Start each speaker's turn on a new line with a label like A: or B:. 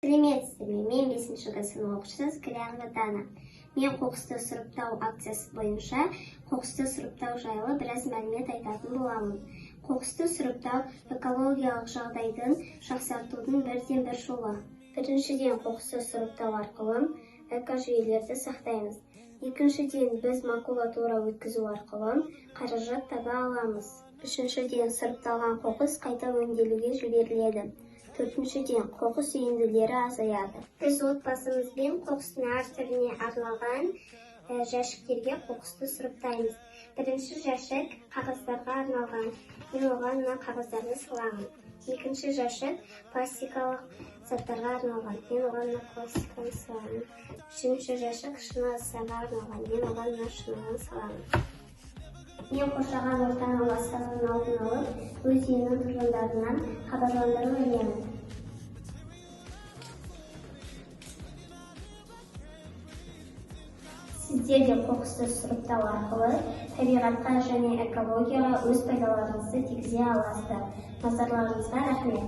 A: Сәлеметсіздер ме? Мен бесінші Г сынып оқушысы Склян Дана. Мен қоқысты сұрыптау акциясы бойынша қоқысты сұрыптау жайлы біраз мәлімет айтатын боламын. Қоқысты сұрыптау экологиялық жағдайдың жақсартудың бірден бір жолы. Біріншіден, қоқысты сұрыптау арқылы экожүйелерді сақтаймыз. Екіншіден, біз макулатура өткізу арқылы қаражат таба аламыз. Үшіншіден, сұрыпталған қоқыс қайта өңделуге жіберіледі. Төртіншіден, қоқыс үйінділері азаяды. Біз отбасымызбен қоқыстың әр түріне арналған жәшіктерге қоқысты сұрыптаймыз. Бірінші жәшік қағаздарға арналған. Мен оған мына қағаздарды саламын. Екінші жәшік пластикалық заттарға арналған. Мен оған мына пластиканы саламын. Үшінші жәшік шыны ыдыстарға арналған. Мен оған мына шыныны саламын. Мен қоршаған ортаның ластануының алдын алып, өз үйімнің тұрғындарынан хабарландыру беремін. Сіздер де қоқысты сұрыптау арқылы табиғатқа және экологияға өз пайдаларыңызды тигізе аласыздар. Назарларыңызға рахмет.